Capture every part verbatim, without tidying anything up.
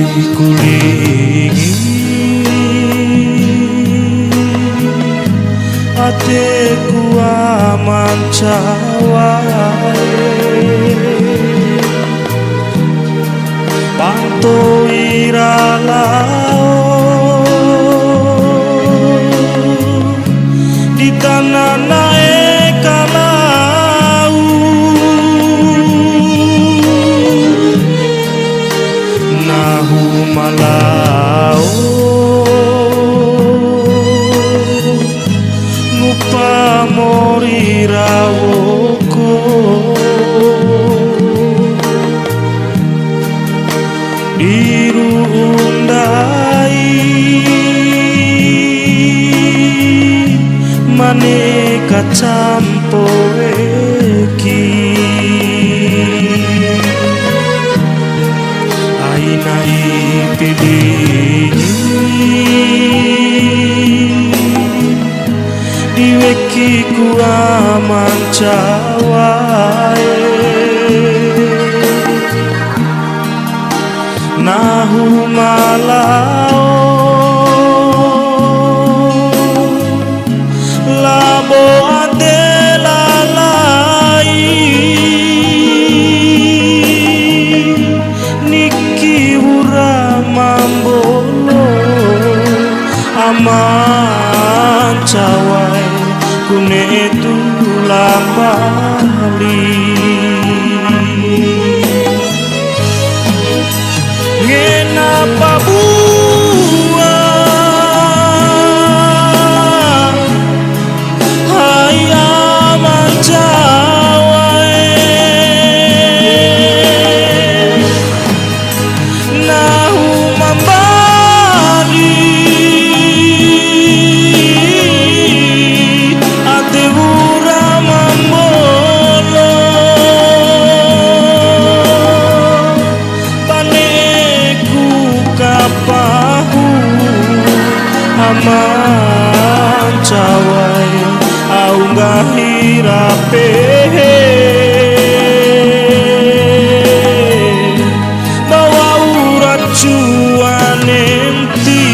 Ipi kulingi ateku amancawae, panto ira lao di tanana e kalau nahu malao ngupa mori rawoko. Di ru'u ndai mane kacampo weki, aina ipi dingin di wekiku amancawae. Nahu malao labo ade lalai, niki wura ma mbolo amancawae, ku ne'e tulang mbali. Ngena pa bua, hai amancawae, nahu ma mbali ade wura ma mbolo, ba ne'eku kapahu amancawae, au nggahi rapehe. Ba wa'ura cua nenti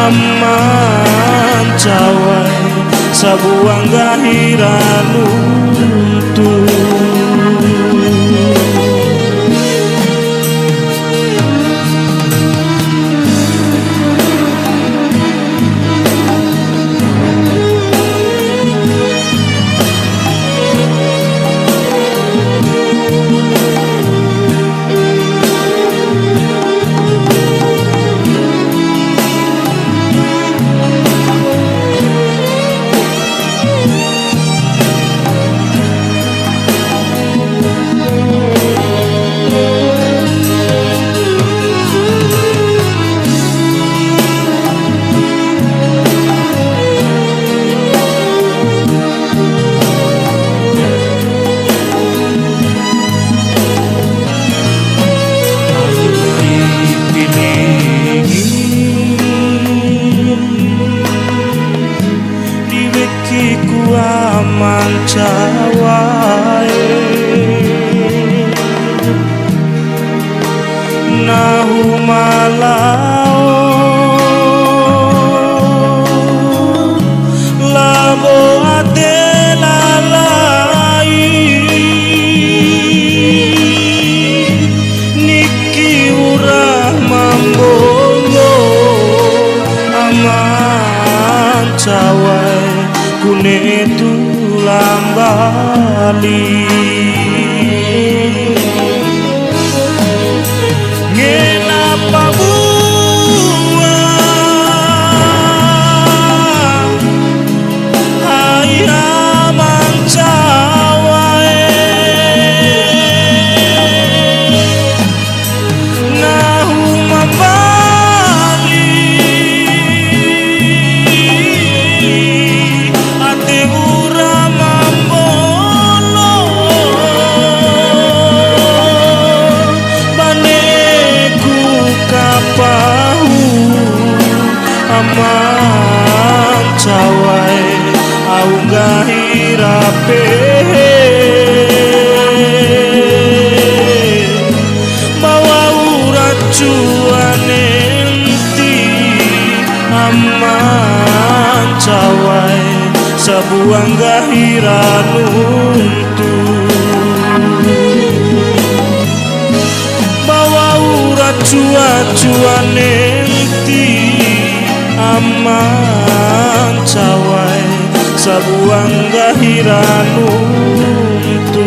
amancawae, sabua nggahi ra nuntu. Tulang Bali. Ngena pabua, hai Amang Jawa e. Nahu ma Bali, ade ura ma mbolo, baneku kapahu. Amang Jawa e, au nggahi rape. Ba wa'ura cua nenti, Amang Jawa e, sabua nggahi ra nuntu. Ba wa'ura cua-cua nenti, Amang Jawa e, sabua nggahi ra nuntu.